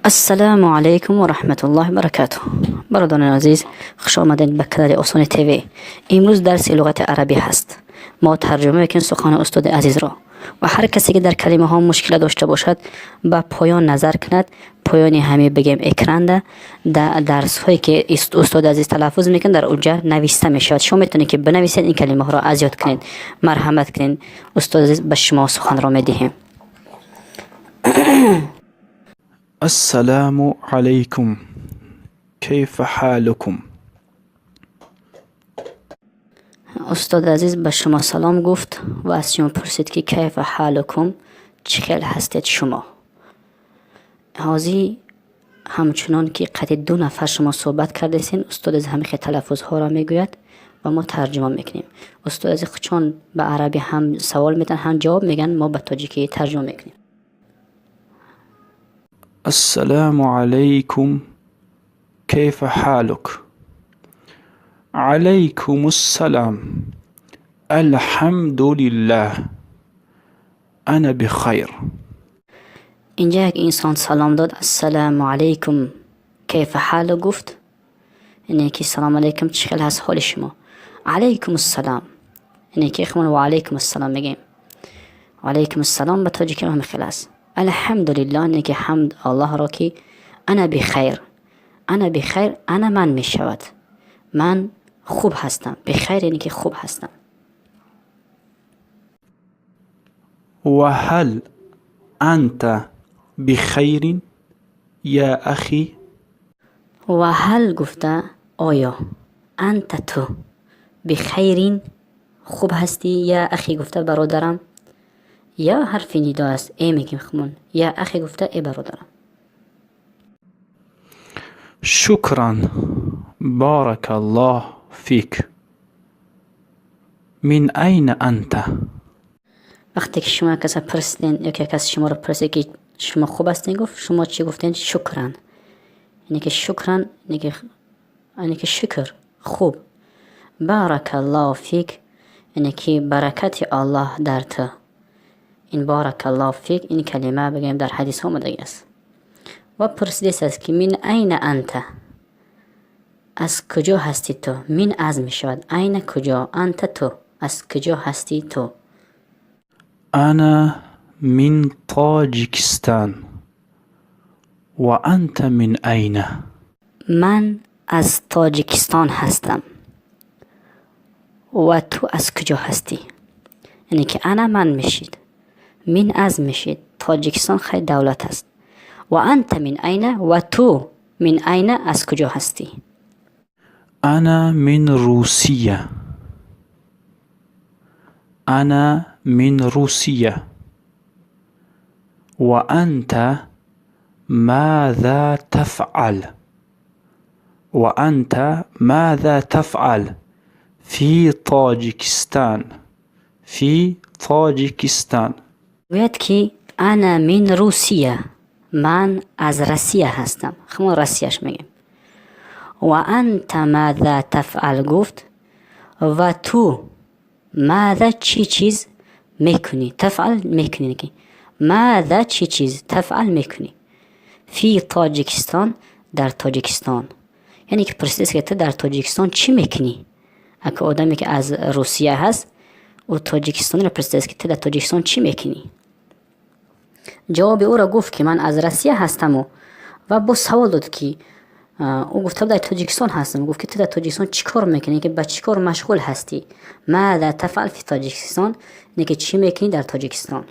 Ассалому алайкум ва раҳматуллоҳи ва баракатуҳ. Бародарони азиз, хуш омадед ба канали Осони ТВ. Имрӯз дарси луғати арабӣ ҳаст. Мо тарҷума мекунем сухани устоди азизро ва ҳар касе ки дар калимаҳо мушкила дошта бошад, ба поён назар кунад. Поёни ҳамин бигем экранда дарсҳое ки устоди азиз талаффуз мекунад, дар онҷа нависта мешавад. Шумо метавонед ки бинависед, ин калимаҳоро аз ёд кунед. Марҳамат кунед, устоди азиз, ба шумо суханро медиҳем. السلام عليكم، كيف حالكم؟ Устоди азиз ба шумо салом гуфт ва аз шумо пурсид ки кайфа ҳалукум, чӣ хел ҳастед шумо. Ҳозир ҳамчунон ки қади ду нафар шумо суҳбат кардесен, устод азиз ҳамин хел талаффузҳоро мегӯяд ва мо тарҷума мекунем. Устод азиз чун ба арабӣ ҳам савол медиҳанд, ҳам ҷавоб мегӯянд, мо ба тоҷикӣ тарҷума мекунем. السلام عليكم، كيف حالك؟ عليكم السلام، الحمد لله، أنا بخير. Инҷа як инсон салом дод, ассалому алайкум, кайфа ҳалу гуфт, яъне ки салом алайкум, чӣ хел ҳаст ҳоли шумо. Алайкум ассалом, яъне ки хумон ва алайкум ассалом мегӯем. Ва алайкум ассалом ба тоҷикӣ ҳам хел аст. Алҳамдулиллоҳ, яъне ки ҳамд Аллоҳро ки ана бихайр. Ана бихайр, ана ман мешавад. Ман хуб ҳастам. Бихайр яъне ки хуб ҳастам. وهل أنت بخير يا أخي؟ Ва ҳал гуфта оё, анта ту, бихайрин хуб ҳастӣ, я ахи гуфта бародарам, я ҳарфи нидо аст, э мегӯем хумон, я ахи гуфта э бародарам. شكرا، بارك الله فيك. من أين أنت؟ Вақте ки шумо як каса пурсиден ё ки як кас шуморо пурсид ки шумо хуб ҳастен, гуфт, шумо чӣ гуфтен? Шукран, яъне ки шукран, яъне ки шукр, хуб. Баракаллоҳу фик, яъне ки баракати Аллоҳ дар ту. Ин баракаллоҳу фик, ин калима бигӯем дар ҳадисҳо омадагӣ аст. Ва пурсидест аст ки мин айна анта, аз куҷо ҳастӣ ту? Мин аз мешавад, айна куҷо, анта ту, аз куҷо ҳастӣ ту? أنا من طاجكستان، وأنت من أين؟ Ман аз Тоҷикистон ҳастам ва ту аз куҷо ҳастӣ? Яъне ки ана ман мешид, мин аз мешид, Тоҷикистон хеле давлат аст. Ва анта мин айна, ва ту мин айна, аз куҷо ҳастӣ? أنا من روسيا. أنا من روسيا، وأنت ماذا تفعل؟ وأنت ماذا تفعل في طاجكستان؟ في طاجكستان. Гӯяд ки ана мин Русия, ман аз Россия ҳастам, ҳамон Россияш мегӯем. Ва анта маза тафъал гуфт, ва ту маза чӣ чиз мекунӣ, тафъал мекунӣ, ки маза чӣ чиз, тафъал мекунӣ, фи Тоҷикистон, дар Тоҷикистон. Яъне ки пурсидааст ки ту дар Тоҷикистон чӣ мекунӣ? Ака одаме ки аз Русия ҳаст, ӯ тоҷикистониро пурсидааст ки ту дар Тоҷикистон чӣ мекунӣ? Ҷавоби ӯро гуфт ки ман аз Россия ҳастаму ва боз савол дод ки ӯ гуфта буд дар Тоҷикистон ҳастам, гуфт ки ту дар Тоҷикистон чӣ кор мекунӣ, ки ба чӣ кор машғул ҳастӣ? Маза тафъал фи Тоҷикистон, яъне ки чӣ мекунӣ дар Тоҷикистон?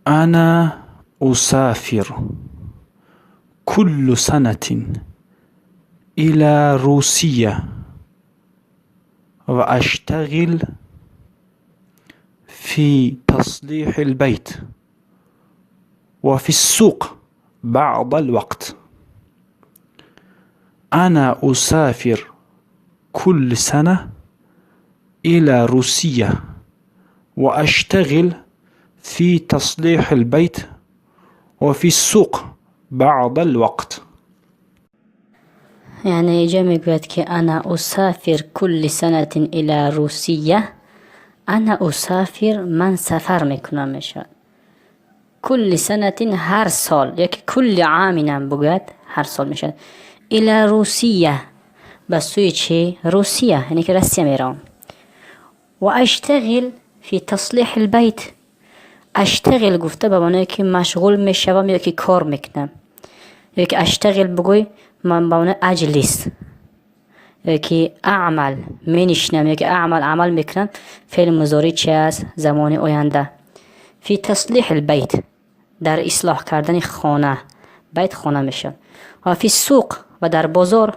أنا أسافر كل سنة إلى روسيا وأشتغل في تصليح البيت وفي السوق بعض الوقت. أنا أسافر كل سنة إلى روسيا وأشتغل في تصليح البيت وفي السوق بعض الوقت. Яъне иҷа мегӯяд ки ана усафир кулли санатин ила Русия. Ана усафир, ман сафар мекунам мешавад. كل سنة ҳар сол, яки كل عام ам бигӯяд, ҳар сол мешавад. إلى روسيا, ба сӯи чӣ? Русия, яъне ки Россия меравам. وأشتغل في تصليح البيت. أشتغل гуфта ба маъное ки машғул мешавам ё ки кор мекунам, ё ки أشتغل бигӯй ба маънои أجلس, ё ки أعمل менишинам, ё ки أعمل амал мекунам. Феъли музорӣ чи аст? Замони оянда. في تصليح البيت, дар ислоҳ кардани хона. بيت хона мешавад. وفي السوق, ва дар бозор.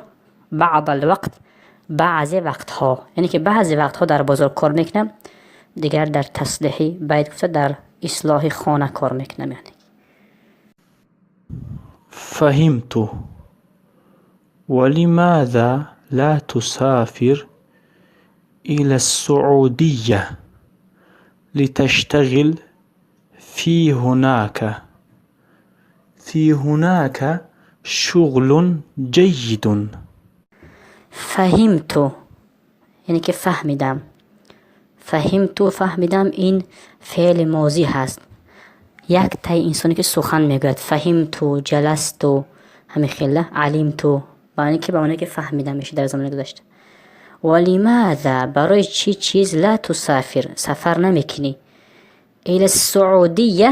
بعض الوقت, баъзе вақтҳо, яъне ки баъзе вақтҳо дар бозор кор мекунам, дигар дар تصليح بيت гуфта дар ислоҳи хона кор мекунам, яъне. فهمت. ولماذا لا تسافر إلى السعودية لتشتغل في هناك؟ في هناك شغل جيد. فهمت, яъне ки фаҳмидам. فهمت, фаҳмидам, ин феъли мозӣ ҳаст. Як таи инсоне ки сухан мегӯяд: فهمت, جلست, ҳамин хела, علمت, ки ба маъное ки фаҳмидам мешавад дар замони гузашта. ولماذا, барои чӣ чиз, لا تسافر, сафар намекунӣ, إلى السعودية,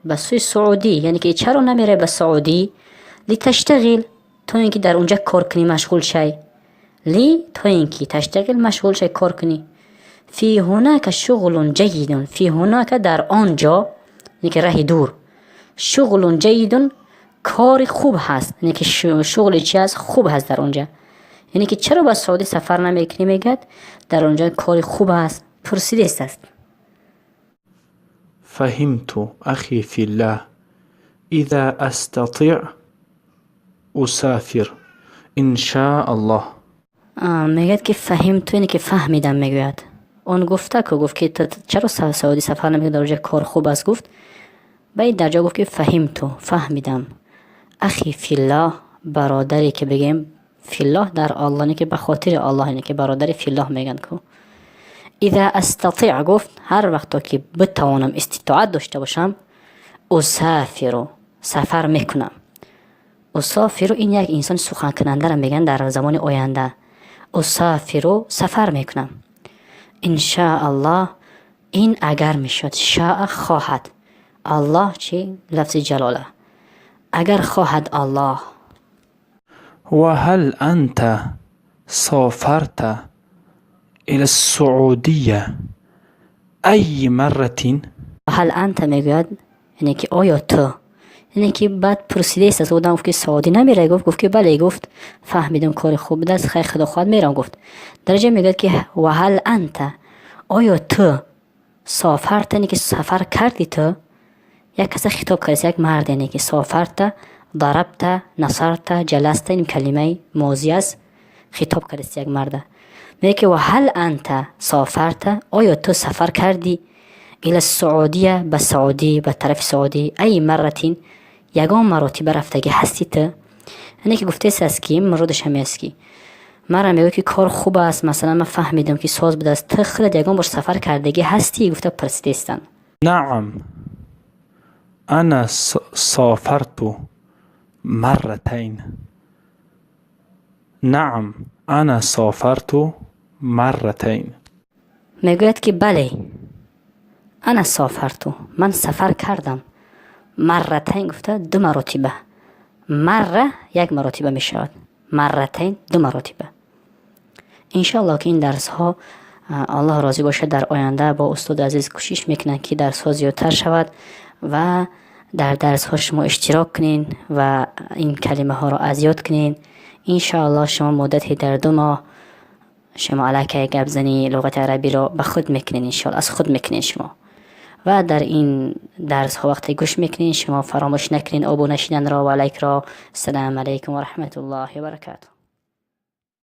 ба сӯи Саудӣ, яъне ки чаро намеравӣ ба Саудӣ? لتشتغل, то ин ки дар унҷа кор кунӣ, машғул шай. ل, то ин ки, تشتغل, машғул шай, кор кунӣ. في هناك شغل جيد. في هناك, дар он ҷо, яъне ки раҳи дур, شغل جيد, кори хуб ҳаст, яъне ки шуғли чи аст? Хуб ҳаст дар он ҷа. Яъне ки чаро ба Саудӣ сафар намекунӣ, мегӯяд, дар он ҷо кори хуб аст, пурсидест аст. فهمت أخي في الله. إذا أستطيع أسافر إن شاء الله. Мегӯяд ки فهمت, яъне ки фаҳмидам, мегӯяд. Он гуфта ку, гуфт ки чаро Саудӣ сафар намекунӣ, дар онҷа кор хуб аст, гуфт. Ба ин дарҷа гуфт ки فهمت, фаҳмидам. أخي في الله, бародаре ки бигем, في الله, дар Аллоҳ, яъне ки ба хотири Аллоҳ, яъне ки бародари في الله мегӯянд ку. إذا أستطيع, гуфт, ҳар вақто ки битавонам, иститоат дошта бошам, أسافر, сафар мекунам. أسافر, ин як инсони суханкунандаро мегӯянд дар замони оянда. أسافر, сафар мекунам. إن شاء الله, ин агар мешавад. شاء, хоҳад. Аллоҳ чи? Лафзи ҷалола. Агар хоҳад Аллоҳ. وهل أنت سافرت إلى السعودية أي مرة؟ هل أنت, мегӯяд, яъне ки оё ту, яъне ки баъд пурсидааст аз одам, гуфт ки Саудӣ намеравӣ, гуфт. Гуфт ки бале, гуфт, фаҳмидам, кори хуб будааст, хайр, худо хоҳад, меравам, гуфт. Дараҷа мегӯяд ки وهل أنت, оё ту, سافرت, яъне ки сафар кардӣ ту, як каса хитоб кардааст, як мард, яъне ки سافرت, ضربت, نصرت, جلست, ин калимаи мозӣ аст, хитоб кардааст як марда. Мегӯяд ки وهل أنت سافرت, оё ту сафар кардӣ, إلى السعودية, ба Саудӣ, ба тарафи Саудӣ, أي مرة, ягон маротиба рафтагӣ ҳастӣ ту? Яъне ки гуфтааст аст ки муродаш ҳамин аст ки мара мегӯяд ки кор хуб аст, масалан, ман фаҳмидам ки соз будааст, ту худат ягон бор сафар кардагӣ ҳастӣ, гуфта пурсидаистанд. نعم، أنا سافرت مرتين. نعم، أنا سافرت مرتين. Мегӯяд ки бале, أنا سافرت, ман сафар кардам. مرتين гуфта ду маротиба. مرة як маротиба мешавад, مرتين ду маротиба. Иншоаллоҳ ки ин дарсҳо, Аллоҳ розӣ бошад, дар оянда бо устоди азиз кӯшиш мекунанд ки дарсҳо зиёдтар шавад ва дар дарсҳо шумо иштирок кунед ва ин калимаҳоро аз ёд кунед. Иншоаллоҳ, шумо муддати дар 2 моҳ шумо аллакай гапзани луғати арабиро ба худ мекунед, иншоалло, аз худ мекунед шумо. Ва дар ин дарсҳо вақте гӯш мекунед, шумо фаромӯш накунед обуна шиданро ва лайкро. Ассалому алайкум ва раҳматуллоҳи ва баракатуҳ.